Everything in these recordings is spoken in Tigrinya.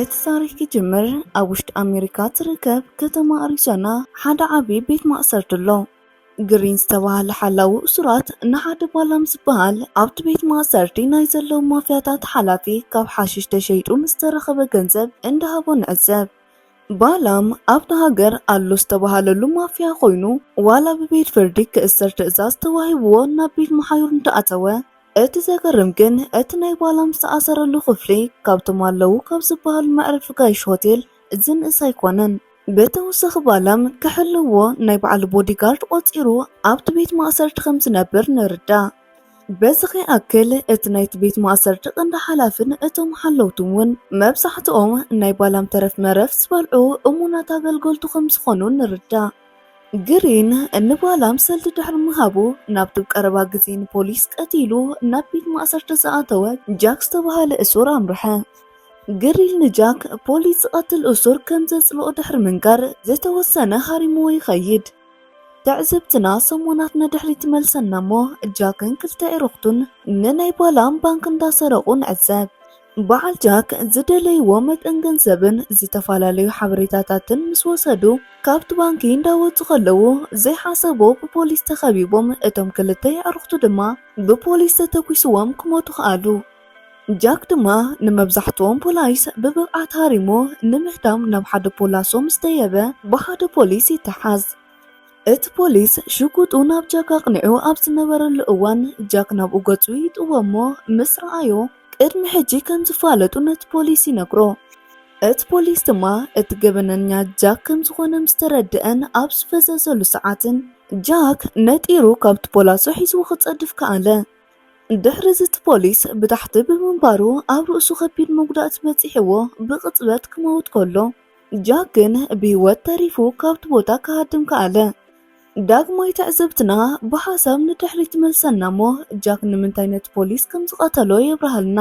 እቲ ታሪኽ ክጅምር ኣብ ውሽጢ ኣሜሪካ ትርከብ ከተማ ኣሪዞና ሓደ ዓቢ ቤት ማእሰርቲ ኣሎ። ግሪን ዝተባህለ ሓላዊ እሱራት ንሓደ ባላም ዝበሃል ኣብቲ ቤት ማእሰርቲ ናይ ዘለዉ ማፍያታት ሓላፊ ካብ ሓሽሽ ተሸይጡ ንዝተረኸበ ገንዘብ እንዳሃቦ ንዕዘብ። ባላም ኣብቲ ሃገር ኣሎ ዝተባሃለሉ ማፍያ ኮይኑ ዋላ ብቤት ፍርዲ ክእሰር ትእዛዝ ተዋሂብዎ ናብ ቤት መሓዩር እንዳኣተወ እቲ ዘገርም ግን እቲ ናይ ባላም ዝተኣሰረሉ ክፍሊ ካብቶም ኣለዉ ካብ ዝበሃሉ መዕረፊ ጋይሽ ሆቴል ዝንእስ ኣይኮነን። ብተወሳኺ ባላም ክሕልዎ ናይ ባዕሉ ቦዲጋርድ ቆጺሩ ኣብቲ ቤት ማእሰርቲ ከም ዝነብር ንርዳእ። በዚ ከይኣክል እቲ ናይቲ ቤት ማእሰርቲ ቀንዲ ሓላፍን እቶም ሓለውትን እውን መብዛሕትኦም ናይ ባላም ተረፍ መረፍ ዝበልዑ እሙናት ኣገልገልቱ ከም ዝኾኑ ንርዳእ። ግሪን ንባላም ሰልዲ ድሕሪ ምሃቡ ናብቲ ቀረባ ግዜ ንፖሊስ ቀቲሉ ናብ ቤት ማእሰርቲ ዝኣተወ ጃክ ዝተባሃለ እሱር ኣምርሐ። ግሪን ንጃክ ፖሊስ ዝቐትል እሱር ከም ዘጽልኦ ድሕሪ ምንጋር ዝተወሰነ ሃሪምዎ ይኸይድ። ትዕዝብትና ሰሙናት ንድሕሪት ይመልሰና እሞ ጃክን ክልተ ኣዕሩኽቱን ንናይ ባላም ባንክ እንዳሰረቑ ንዕዘብ። በዓል ጃክ ዝደለይዎ መጠን ገንዘብን ዝተፈላለዩ ሓበሬታታትን ምስ ወሰዱ ካብቲ ባንኪ እንዳወጹ ከለዉ ዘይሓሰቦ ብፖሊስ ተኸቢቦም እቶም ክልተ ኣዕሩኽቱ ድማ ብፖሊስ ተተኲስዎም ክሞቱ ከኣሉ። ጃክ ድማ ንመብዛሕትኦም ፖላይስ ብብቕዓት ሃሪሙ ንምህዳም ናብ ሓደ ፖላሶ ምስ ደየበ ብሓደ ፖሊስ ይተሓዝ። እቲ ፖሊስ ሽጉጡ ናብ ጃክ ኣቕኒዑ ኣብ ዝነበረሉ እዋን ጃክ ናብኡ ገጹ ይጥወ እሞ ምስ ረኣዮ ቅድሚ ሕጂ ከም ዝፋለጡ ነቲ ፖሊስ ይነግሮ። እቲ ፖሊስ ድማ እቲ ገበነኛ ጃክ ከም ዝኾነ ምስ ተረድአን ኣብ ዝፈዘዘሉ ሰዓትን ጃክ ነጢሩ ካብቲ ፖላሶ ሒዝዎ ክጸድፍ ከኣለ። ድሕሪ እዚ እቲ ፖሊስ ብታሕቲ ብምንባሩ ኣብ ርእሱ ከቢድ መጉዳእቲ በጺሕዎ ብቕጽበት ክመውት ከሎ ጃክ ግን ብህይወት ተሪፉ ካብቲ ቦታ ክሃድም ከኣለ። ዳግማይ ትዕዝብትና ብሓሳብ ንድሕሪት ትመልሰና እሞ ጃክ ንምንታይ ነቲ ፖሊስ ከም ዝቐተሎ የብርሃልና።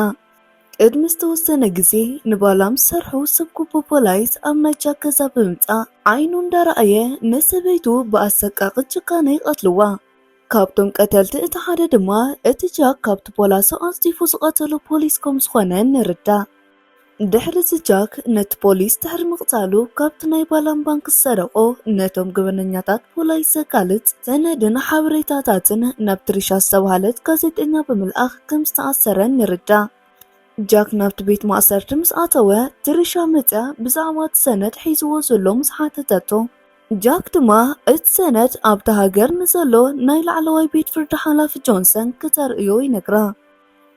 ቅድሚ ዝተወሰነ ግዜ ንባላም ዝሰርሑ ሰብ ኩቦ ፖላይስ ኣብ ናይ ጃክ ገዛ ብምምጻእ ዓይኑ እንዳረኣየ ንሰበይቱ ብኣሰቃቒ ጭካነ ይቐትልዋ። ካብቶም ቀተልቲ እቲ ሓደ ድማ እቲ ጃክ ካብቲ ፖላሶ ኣጽዲፉ ዝቐተሎ ፖሊስ ከም ዝኾነ ንርዳእ። ድሕሪ እዚ ጃክ ነቲ ፖሊስ ድሕሪ ምቕታሉ ካብቲ ናይ ባላም ባንክ ዝሰረቖ ነቶም ገበነኛታት ፖላይስ ዘጋልጽ ሰነድን ሓበሬታታትን ናብ ትሪሻ ዝተባህለት ጋዜጠኛ ብምልኣኽ ከም ዝተኣሰረ ንርዳእ። ጃክ ናብቲ ቤት ማእሰርቲ ምስ ኣተወ ትሪሻ መጽያ ብዛዕባ እቲ ሰነድ ሒዝዎ ዘሎ ምስ ሓተተቶ ጃክ ድማ እቲ ሰነድ ኣብቲ ሃገር ንዘሎ ናይ ላዕለዋይ ቤት ፍርዲ ሓላፊ ጆንሰን ክተርእዮ ይነግራ።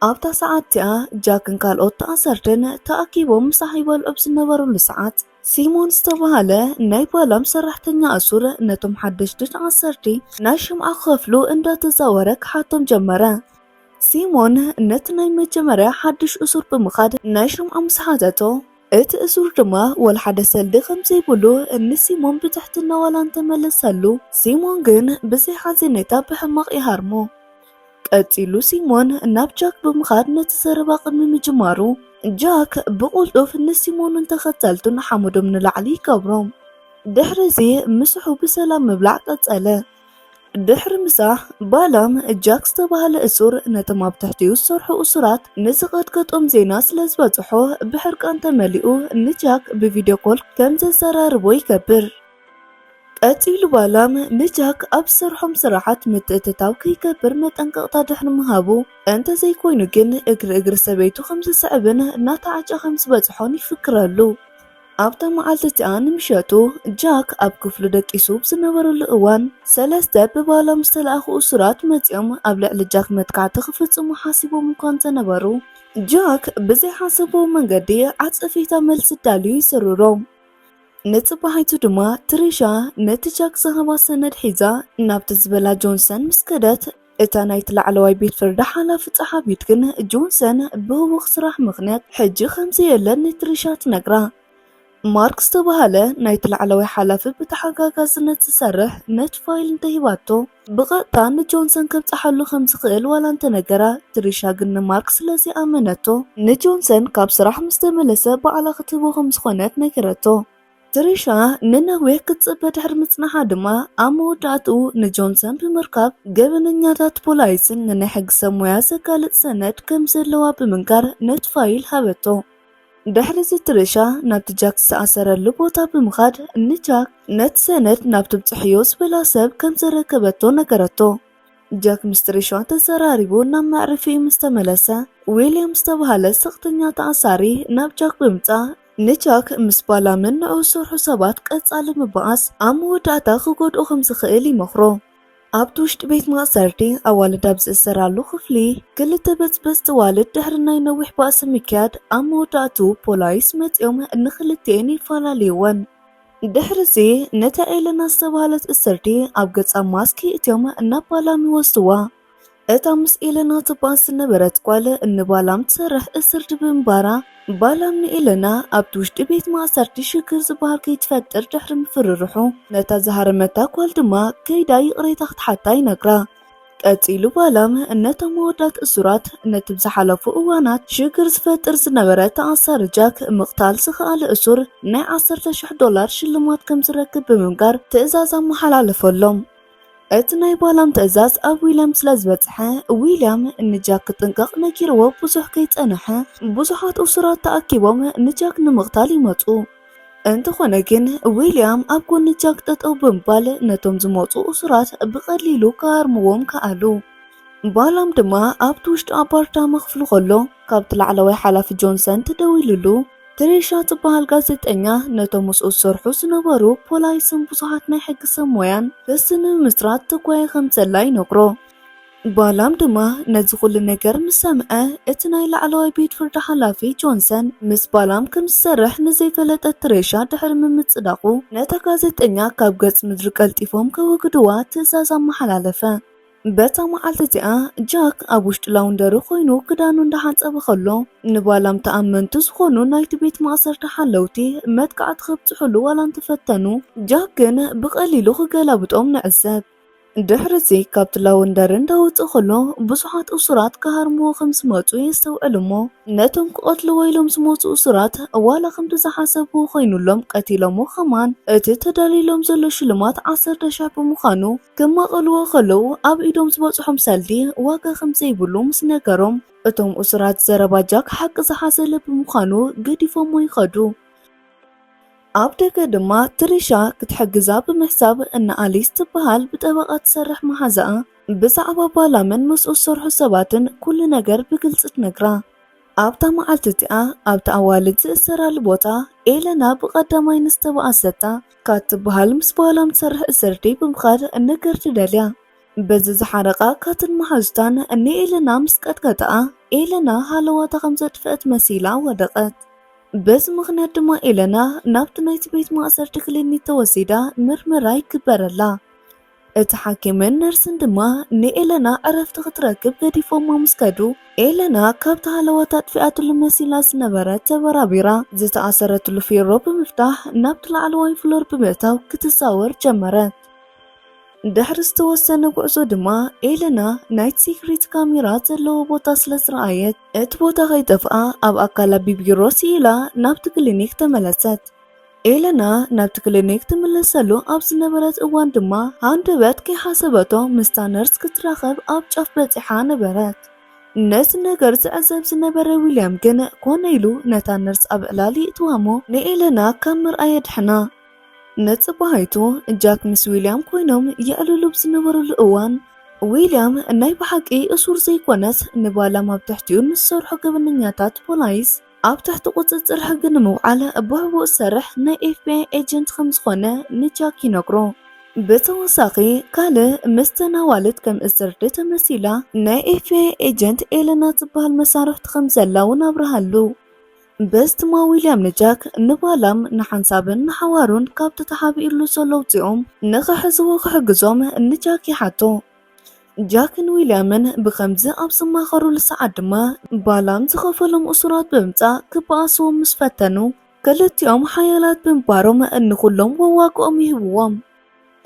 ኣብታ ሰዓት እቲኣ ጃክን ካልኦት ተኣሰርትን ተኣኪቦም ምሳሕ ይበልዑ ኣብ ዝነበሩሉ ሰዓት ሲሞን ዝተባህለ ናይ ባላም ሰራሕተኛ እሱር ነቶም ሓደሽቲ ተኣሰርቲ ናይ ሽምዓ ክኸፍሉ እንዳተዛወረ ክሓቶም ጀመረ። ሲሞን ነቲ ናይ መጀመርያ ሓድሽ እሱር ብምኻድ ናይ ሽምዓ ምስ ሓተቶ እቲ እሱር ድማ ወላ ሓደ ሰልዲ ከም ዘይብሉ ንሲሞን ብትሕትና ዋላ እንተመለሰሉ ሲሞን ግን ብዘይ ሓዘኔታ ብሕማቕ ይሃርሞ። ቀጺሉ ሲሞን ናብ ጃክ ብምኻድ ነቲ ዘረባ ቅድሚ ምጅማሩ ጃክ ብቕልጡፍ ንሲሞንን ተኸተልቱን ሓመዶም ንላዕሊ ይገብሮም። ድሕሪ እዚ ምስሑ ብሰላም ምብላዕ ቀጸለ። ድሕሪ ምሳሕ ባላም ጃክ ዝተባህለ እሱር ነቶም ኣብ ትሕቲኡ ዝሰርሑ እሱራት ንዝቐጥቀጦም ዜና ስለ ዝበጽሖ ብሕርቃን ተመሊኡ ንጃክ ብቪድዮ ኮል ከም ዘዘራርቦ ይገብር። ቀጺሉ ባላም ንጃክ ኣብ ዝሰርሖም ስራሓት ምትእትታው ከይገብር መጠንቀቕታ ድሕሪ ምሃቡ እንተዘይኮይኑ ግን እግሪ እግሪ ሰበይቱ ከም ዝስዕብን ናተዓጨ ከም ዝበጽሖን ይፍክረሉ። ኣብታ መዓልቲ እቲኣ ንምሸቱ ጃክ ኣብ ክፍሉ ደቂሱ ብዝነበረሉ እዋን ሰለስተ ብባላም ዝተለኣኹ እሱራት መጺኦም ኣብ ልዕሊ ጃክ መጥቃዕቲ ክፍጽሙ ሓሲቦም እኳ እንተነበሩ ጃክ ብዘይሓሰብዎ መንገዲ ዓጸፌታ መልሲ ዳልዩ ይስርሮም። ንጽባሒቱ ድማ ትሪሻ ነቲ ጃክ ዝሃባ ሰነድ ሒዛ ናብቲ ዝበላ ጆንሰን ምስ ከደት እታ ናይቲ ላዕለዋይ ቤት ፍርዲ ሓላፊ ጸሓፊት ግን ጆንሰን ብህውኽ ስራሕ ምኽንያት ሕጂ ከም ዘየለ ንትሪሻ ትነግራ። ማርክ ዝተባህለ ናይቲ ላዕለዋይ ሓላፊ ብተሓጋጋዝነት ዝሰርሕ ነቲ ፋይል እንተሂባቶ ብቐጥታ ንጆንሰን ከብጽሓሉ ከም ዝኽእል ዋላ እንተነገራ ትሪሻ ግን ንማርክ ስለ ዘይኣመነቶ ንጆንሰን ካብ ስራሕ ምስ ተመለሰ ባዕላ ክትህቦ ከም ዝኾነት ነገረቶ። ትሪሻ ንነዊሕ ክትጽበ ድሕሪ ምጽናሓ ድማ ኣብ መወዳእትኡ ንጆንሰን ብምርካብ ገበነኛታት ፖላይስን ንናይ ሕጊ ሰብ ሞያ ዘጋልጽ ሰነድ ከም ዘለዋ ብምንጋር ነቲ ፋይል ሃበቶ። ድሕሪ እዚ ትሬሻ ናብቲ ጃክ ዝተኣሰረሉ ቦታ ብምኻድ ንጃክ ነቲ ሰነድ ናብ ትብጽሕዮ ዝበላ ሰብ ከም ዘረከበቶ ነገረቶ። ጃክ ምስ ትሬሻ ተዘራሪቡ ናብ መዕረፊኡ ምስ ተመለሰ፣ ዊልያም ዝተባህለ ስቕተኛ ተኣሳሪ ናብ ጃክ ብምጻእ ንጃክ ምስ ባላምን ንዕኡ ዝሰርሑ ሰባት ቀጻሊ ምብኣስ ኣብ መወዳእታ ክጎድኦ ከም ዝኽእል ይመኽሮ። ኣብቲ ውሽጢ ቤት ማእሰርቲ ኣዋልድ ኣብ ዝእሰራሉ ክፍሊ ክልተ በጽበጽቲ ዋልድ ድሕሪ ናይ ነዊሕ ባእሲ ምክያድ ኣብ መወዳእትኡ ፖላይስ መጺኦም ንክልቲኤን ይፈላለይወን። ድሕሪ እዚ ነታ ኤለና ዝተባህለት እስርቲ ኣብ ገጻ ማስክ ይእትዮም ናብ ባላም ይወስድዋ። እታ ምስ ኤለና ትበኣስ ዝነበረት ጓል ንባላም ትሰርሕ እስርቲ ብምንባራ ባላም ንኤለና ኣብቲ ውሽጢ ቤት ማእሰርቲ ሽግር ዝበሃል ከይትፈጥር ድሕሪ ምፍርርሑ ነታ ዝሃረመታ ጓል ድማ ከይዳ ይቕሬታ ክትሓታ ይነግራ። ቀጺሉ ባላም ነቶም ኣወዳት እሱራት ነቲ ብዝሓለፉ እዋናት ሽግር ዝፈጥር ዝነበረ ተኣሳሪ ጃክ ምቕታል ዝኸኣለ እሱር ናይ ዓሰርተ ሽሕ ዶላር ሽልማት ከም ዝረክብ ብምንጋር ትእዛዝ ኣመሓላለፈሎም። እቲ ናይ ባላም ትእዛዝ ኣብ ዊልያም ስለ ዝበጽሐ ዊልያም ንጃክ ክጥንቀቕ ነጊርዎ ብዙሕ ከይጸንሐ ብዙሓት እሱራት ተኣኪቦም ንጃክ ንምቕታል ይመጹ። እንተኾነ ግን ዊልያም ኣብ ጎኒ ጃክ ጠጠው ብምባል ነቶም ዝመጹ እሱራት ብቐሊሉ ክሃርምዎም ከኣሉ። ባላም ድማ ኣብቲ ውሽጢ ኣፓርታማ ክፍሉ ከሎ ካብቲ ላዕለዋይ ሓላፊ ጆንሰን ተደዊሉሉ ትሬሻ ትበሃል ጋዜጠኛ ነቶም ምስኡ ዝሰርሑ ዝነበሩ ፖላይስን ብዙሓት ናይ ሕጊ ሰብ ሞያን ክሲ ንምምስራት ትጓየ ከም ዘላ ይነግሮ። ባላም ድማ ነዚ ኩሉ ነገር ምስ ሰምዐ እቲ ናይ ላዕለዋይ ቤት ፍርዲ ሓላፊ ጆንሰን ምስ ባላም ከም ዝሰርሕ ንዘይፈለጠት ትሬሻ ድሕሪ ምምጽዳቑ ነታ ጋዜጠኛ ካብ ገጽ ምድሪ ቀልጢፎም ከወግድዋ ትእዛዝ ኣመሓላለፈ። በታ መዓልቲ እቲኣ ጃክ ኣብ ውሽጢ ላውንደሪ ኮይኑ ክዳኑ እንዳሓጸበ ከሎ ንባላም ተኣመንቲ ዝኾኑ ናይቲ ቤት ማእሰርቲ ሓለውቲ መጥቃዕቲ ከብጽሑሉ ዋላ እንተፈተኑ ጃክ ግን ብቐሊሉ ክገላብጦም ንዕዘብ። ድሕሪ እዚ ካብቲ ላውንደሪ እንዳወጽእ ከሎ ብዙሓት እሱራት ክሃርምዎ ከም ዝመጹ የስተውዕል እሞ ነቶም ክቐትልዎ ኢሎም ዝመጹ እሱራት ዋላ ከምቲ ዝሓሰብዎ ኮይኑሎም ቀቲሎሞ ከማን እቲ ተዳልዩሎም ዘሎ ሽልማት ዓሰርተ ሽሕ ብምዃኑ ክማቐልዎ ከለዉ ኣብ ኢዶም ዝበጽሖም ሰልዲ ዋጋ ከም ዘይብሉ ምስ ነገሮም እቶም እሱራት ዘረባ ጃክ ሓቂ ዝሓዘለ ብምዃኑ ገዲፎሞ ይኸዱ። ኣብ ደገ ድማ ትሪሻ ክትሕግዛ ብምሕሳብ እነ ኣሊስ ትበሃል ብጠበቓ ትሰርሕ መሓዛኣ ብዛዕባ ባላምን ምስኡ ዝሰርሑ ሰባትን ኩሉ ነገር ብግልጺ ትነግራ። ኣብታ መዓልቲ እቲኣ ኣብቲ ኣዋልድ ዝእሰራሉ ቦታ ኤለና ብቐዳማይ ንዝተባኣሰታ ካት ትበሃል ምስ ባላም ትሰርሕ እሰርደይ ብምኻድ ነገር ትደልያ። በዚ ዝሓረቓ ካትን መሓዙታን ንኤለና ምስ ቀጥቀጠኣ ኤለና ሃለዋታ ከም ዘጥፍአት መሲላ ወደቐት። በዚ ምኽንያት ድማ ኤለና ናብቲ ናይቲ ቤት ማእሰርቲ ክሊኒክ ተወሲዳ ምርመራ ይግበረላ። እቲ ሓኪምን ነርስን ድማ ንኤለና ዕረፍቲ ክትረክብ ገዲፎማ ምስ ከዱ ኤለና ካብቲ ሃለዋታ ኣጥፊኣትሉ መሲላ ዝነበረት ተበራቢራ ዝተኣሰረትሉ ፌሮ ብምፍታሕ ናብቲ ላዕለዋይ ፍሎር ብምእታው ክትዛወር ጀመረት። ድሕሪ ዝተወሰነ ጉዕዞ ድማ ኤለና ናይቲ ሴክሬት ካሜራ ዘለዎ ቦታ ስለ ዝረኣየት እቲ ቦታ ከይጠፍኣ ኣብ ኣካላ ብቢሮ ስኢላ ናብቲ ክሊኒክ ተመለሰት። ኤለና ናብቲ ክሊኒክ ትምለሰሉ ኣብ ዝነበረት እዋን ድማ ሃንደበት ከይሓሰበቶ ምስታ ነርስ ክትራኸብ ኣብ ጫፍ በጺሓ ነበረት። ነዚ ነገር ዝዕዘብ ዝነበረ ዊልያም ግን ኮነ ኢሉ ነታ ነርስ ኣብ ዕላል ይእትዋ እሞ ንኤለና ካብ ምርኣይ የድሕና። ንጽባሃይቱ ጃክ ምስ ዊልያም ኮይኖም የዕልሉ ብዝነበሩሉ እዋን ዊልያም ናይ ብሓቂ እሱር ዘይኮነስ ንባላም ኣብ ትሕቲኡ ንዝሰርሑ ገበነኛታት ፖላይስ ኣብ ትሕቲ ቁጽጽር ሕጊ ንምውዓል ብሕቡእ ዝሰርሕ ናይ ኤፍቢኣይ ኤጀንት ከም ዝኾነ ንጃክ ይነግሮ። ብተወሳኺ ካልእ ምስተን ኣዋልድ ከም እሰርደ ተመሲላ ናይ ኤፍቢኣይ ኤጀንት ኤለና ትበሃል መሳርሕቲ ከም ዘላ እውን ኣብርሃሉ። በዚ ድማ ዊልያም ንጃክ ንባላም ንሓንሳብን ንሓዋሩን ካብቲ ተሓቢእሉ ዘሎ ኣውጺኦም ንኽሕዝዎ ክሕግዞም ንጃክ ይሓቶ። ጃክን ዊልያምን ብኸምዚ ኣብ ዝማኸሩሉ ሰዓት ድማ ባላም ዝኸፈሎም እሱራት ብምምጻእ ክበኣስዎም ምስ ፈተኑ ክልቲኦም ሓያላት ብምንባሮም ንኹሎም ወዋግኦም ይህብዎም።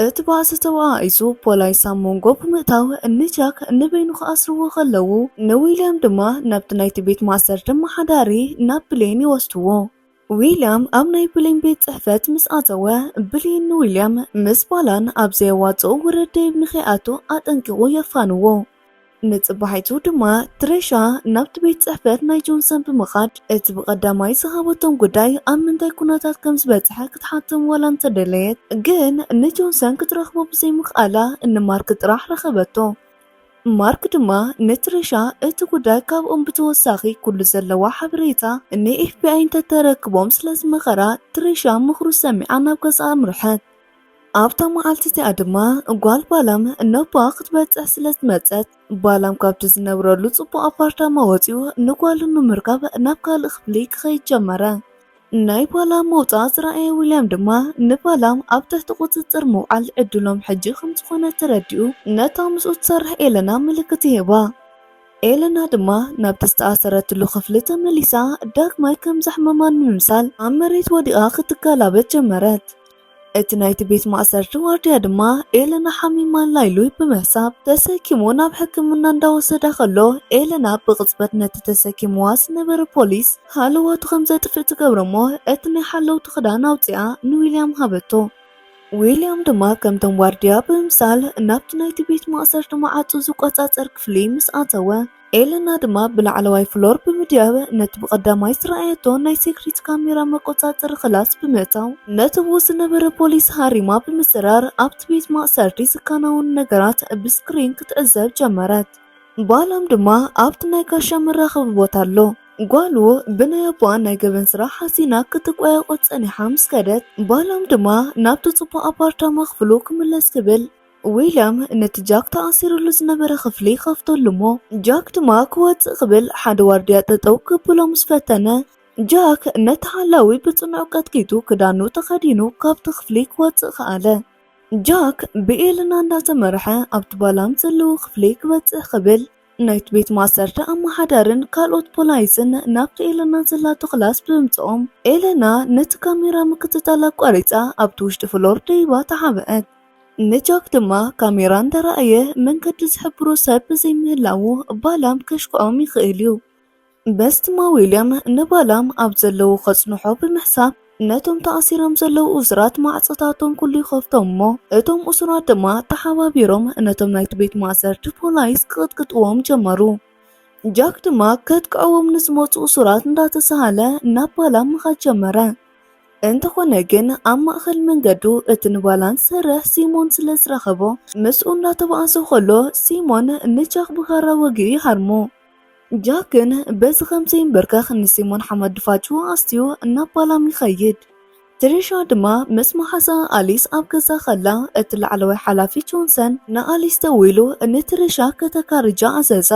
እቲ ባእሲ ተበኣኢሱ ፖላይስ ኣብ መንጎ ብምእታው ንጃክ ንበይኑ ክኣስርዎ ከለዉ ንዊልያም ድማ ናብቲ ናይቲ ቤት ማእሰርቲ ኣመሓዳሪ ናብ ብሌን ይወስድዎ። ዊልያም ኣብ ናይ ብሌን ቤት ጽሕፈት ምስ ኣተወ ብሌን ንዊልያም ምስ ባላን ኣብ ዘየዋጽኦ ውርድብ ንኸይኣቱ ኣጠንቂቑ የፋንዎ። ንጽባሒቱ ድማ ትሬሻ ናብቲ ቤት ጽሕፈት ናይ ጆንሰን ብምኻድ እቲ ብቐዳማይ ዝሃበቶም ጉዳይ ኣብ ምንታይ ኩነታት ከም ዝበጽሐ ክትሓቶም ዋላ እንተደለየት፣ ግን ንጆንሰን ክትረኽቦ ብዘይምኽኣላ ንማርክ ጥራሕ ረኸበቶ። ማርክ ድማ ንትሬሻ እቲ ጉዳይ ካብኦም ብተወሳኺ ኩሉ ዘለዋ ሓበሬታ ን ኤፍ ቢ ኣይ እንተተረክቦም ስለ ዝመኸራ፣ ትሬሻ ምኽሩ ሰሚዓ ናብ ገዛ ኣምርሐት። ኣብታ መዓልቲ እቲኣ ድማ ጓል ባላም ነባ ክትበጽሕ ስለ ዝመጸት፣ ባላም ካብቲ ዝነብረሉ ጽቡቕ ኣፓርታማ ወጺኡ ንጓሉ ንምርካብ ናብ ካልእ ክፍሊ ክኸይድ ጀመረ። ናይ ባላም ምውጻእ ዝረኣየ ዊልያም ድማ ንባላም ኣብ ትሕቲ ቁጽጽር ምውዓል ዕድሎም ሕጂ ከም ዝኾነ ተረዲኡ፣ ነታ ምስኡ ትሰርሕ ኤለና ምልክት ይህባ። ኤለና ድማ ናብቲ ዝተኣሰረትሉ ክፍሊ ተመሊሳ ዳግማይ ከም ዘሕመማ ንምምሳል ኣብ መሬት ወዲቓ ክትገላበጥ ጀመረት። እቲ ናይቲ ቤት ማእሰርቲ ዋርድያ ድማ ኤለና ሓሚማ ኣላ ኢሉ ብምሕሳብ ተሰኪሙ ናብ ሕክምና እንዳወሰዳ ከሎ፣ ኤለና ብቕጽበት ነቲ ተሰኪምዋ ዝነበረ ፖሊስ ሃለዋቱ ከም ዘጥፍእ ትገብሮ እሞ፣ እቲ ናይ ሓለውቲ ክዳን ኣውጺኣ ንዊልያም ሃበቶ። ዊልያም ድማ ከምቶም ዋርድያ ብምምሳል ናብቲ ናይቲ ቤት ማእሰርቲ መዓጹ ዝቆጻጸር ክፍሊ ምስ ኣተወ፣ ኤለና ድማ ብላዕለዋይ ፍሎር ብምድያብ ነቲ ብቐዳማይ ዝረኣየቶ ናይ ሴክሪት ካሜራ መቆጻጸሪ ክላስ ብምእታው፣ ነቲ ብኡ ዝነበረ ፖሊስ ሃሪማ ብምስራር ኣብቲ ቤት ማእሰርቲ ዝከናወኑ ነገራት ብስክሪን ክትዕዘብ ጀመረት። ባላም ድማ ኣብቲ ናይ ጋሻ መራኸቢ ቦታ ኣሎ። ጓሉ ብናይ ኣቦኣ ናይ ገበን ስራሕ ሓዚና ክትቆያየቖ ጸኒሓ ምስ ከደት፣ ባላም ድማ ናብቲ ጽቡቕ ኣፓርታማ ክፍሉ ክምለስ ክብል፣ ዊልያም ነቲ ጃክ ተኣሲሩሉ ዝነበረ ክፍሊ ይኸፍተሉ እሞ፣ ጃክ ድማ ክወጽእ ክብል ሓደ ዋርድያ ጠጠው ክብሎ ምስ ፈተነ፣ ጃክ ነቲ ሓላዊ ብጽኑዕ ቀጥቂጡ ክዳኑ ተኸዲኑ ካብቲ ክፍሊ ክወጽእ ከኣለ። ጃክ ብኤለና እንዳተመርሐ ኣብቲ ባላም ዘለዎ ክፍሊ ክበጽሕ ክብል፣ ናይቲ ቤት ማእሰርቲ ኣመሓዳርን ካልኦት ፖላይስን ናብቲ ኤለና ዘላቶ ክላስ ብምምጽኦም፣ ኤለና ነቲ ካሜራ ምክትታል ኣቋሪጻ ኣብቲ ውሽጢ ፍሎር ደይባ ተሓብአት። ንጃክ ድማ ካሜራ እንዳረኣየ መንገዲ ዝሕብሮ ሰብ ብዘይምህላዉ ባላም ከሽክዖም ይኽእል እዩ። በዚ ድማ ዊልያም ንባላም ኣብ ዘለዉ ከጽንሖ ብምሕሳብ፣ ነቶም ተኣሲሮም ዘለዉ እሱራት ማዕጾታቶም ኩሉ ይኸፍቶም እሞ፣ እቶም እሱራት ድማ ተሓባቢሮም ነቶም ናይቲ ቤት ማእሰርቲ ፖላይስ ክቕጥቅጥዎም ጀመሩ። ጃክ ድማ ከጥቅዕዎም ንዝመጹ እሱራት እንዳተሳሃለ ናብ ባላም ምኻድ ጀመረ። እንተኾነ ግን ኣብ ማእከል መንገዱ እቲ ንባላም ዝሰርሕ ሲሞን ስለ ዝረኸቦ፣ ምስኡ እንዳተባኣሰ ከሎ ሲሞን ንጃክ ብኻራ ወጊኡ ይሃርሞ። ጃክ ግን በዚ ከም ዘይንበርከኽ ንሲሞን ሓመድ ድፋጭ ኣስትዩ ናብ ባላም ይኸይድ። ትሪሻ ድማ ምስ መሓዛ ኣሊስ ኣብ ገዛ ከላ፣ እቲ ላዕለዋይ ሓላፊ ጆንሰን ንኣሊስ ደዊሉ ንትሪሻ ከተካርጃ ኣዘዛ።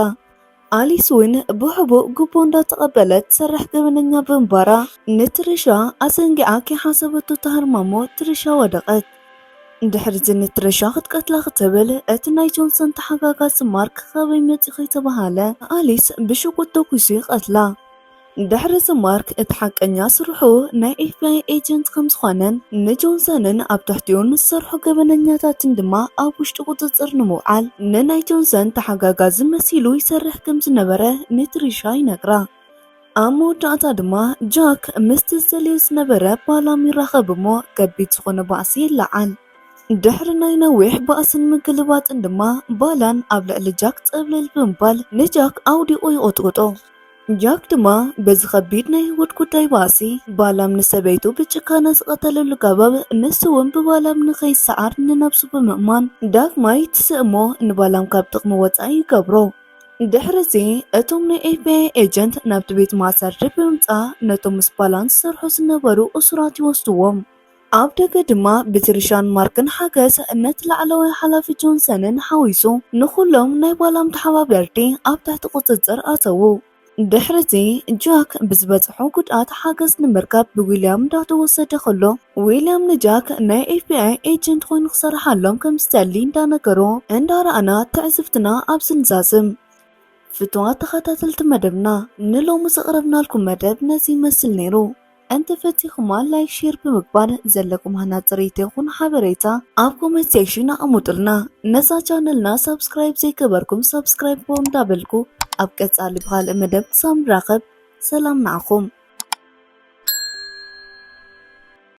ኣሊስ እውን ብሕቡእ ጉቦ እንዳተቐበለት ትሰርሕ ገበነኛ ብምንባራ ንትሪሻ ኣዘንጊዓ ከይሓሰበቶ ትሃርማ እሞ ትሪሻ ወደቐት። ድሕሪ እዚ ንትሪሻ ክትቀትላ ክትብል እቲ ናይ ጆንሰን ተሓጋጋዚ ማርክ ካበይ መጺኡ ከይተባሃለ ኣሊስ ብሽጉጥ ተኩሱ ይቐትላ። ድሕሪ እዚ ማርክ እቲ ሓቀኛ ስርሑ ናይ ኤፍ ቢ ኣይ ኤጀንት ከም ዝኾነን ንጆንሰንን ኣብ ትሕቲኡ ንዝሰርሑ ገበነኛታትን ድማ ኣብ ውሽጢ ቁጽጽር ንምውዓል ንናይ ጆንሰን ተሓጋጋዚ መሲሉ ይሰርሕ ከም ዝነበረ ንትሪሻ ይነግራ። ኣብ መወዳእታ ድማ ጃክ ምስቲ ዝደልዮ ዝነበረ ባላም ይራኸብ እሞ ከቢድ ዝኾነ ባእሲ ይለዓል። ድሕሪ ናይ ነዊሕ ባእስን ምግልባጥን ድማ ባላን ኣብ ልዕሊ ጃክ ጸብለል ብምባል ንጃክ ኣውዲቑ ይቕጥቅጦ። ጃክ ድማ በዚ ከቢድ ናይ ህይወት ጉዳይ ባእሲ ባላም ንሰበይቱ ብጭካነ ዝቐተለሉ ገባብ ንሱ እውን ብባላም ንኸይሰዓር ንነብሱ ብምእማን ዳግማይ ትስእሞ ንባላም ካብ ጥቕሚ ወጻኢ ይገብሮ። ድሕሪ እዚ እቶም ናይ ኤፍ ቢ ኣይ ኤጀንት ናብቲ ቤት ማእሰርቲ ብምምጻእ ነቶም ምስ ባላም ዝሰርሑ ዝነበሩ እሱራት ይወስድዎም። ኣብ ደገ ድማ ብትሪሻን ማርክን ሓገዝ ነቲ ላዕለዋይ ሓላፊ ጆንሰንን ሓዊሱ ንኹሎም ናይ ባላም ተሓባበርቲ ኣብ ትሕቲ ቁጽጽር ኣተዉ። ድሕሪ እዚ ጃክ ብዝበጽሖ ጉድኣት ሓገዝ ንምርካብ ብዊልያም እንዳተወሰደ ከሎ ዊልያም ንጃክ ናይ ኤፍ ቢ ኣይ ኤጀንት ኮይኑ ክሰርሓሎም ከም ዝደሊ እንዳነገሮ እንዳረኣና ትዕዝብትና ኣብዚ ንዛዝም። ፍቱዋት ተኸታተልቲ መደብና፣ ንሎሚ ዘቕረብናልኩም መደብ ነዚ ይመስል ነይሩ። እንተፈቲኹማ ላይክ፣ ሼር ብምግባር ዘለኩም ሃናጺ ርእይቶ ይኹን ሓበሬታ ኣብ ኮመንት ሴክሽን ኣቐምጡልና። ነዛ ቻነልና ሳብስክራይብ ዘይገበርኩም ሳብስክራይብ እንዳበልኩ ኣብ ቀጻሊ ብኻልእ መደብ ክሳብ ንራኸብ ሰላም ንዓኹም።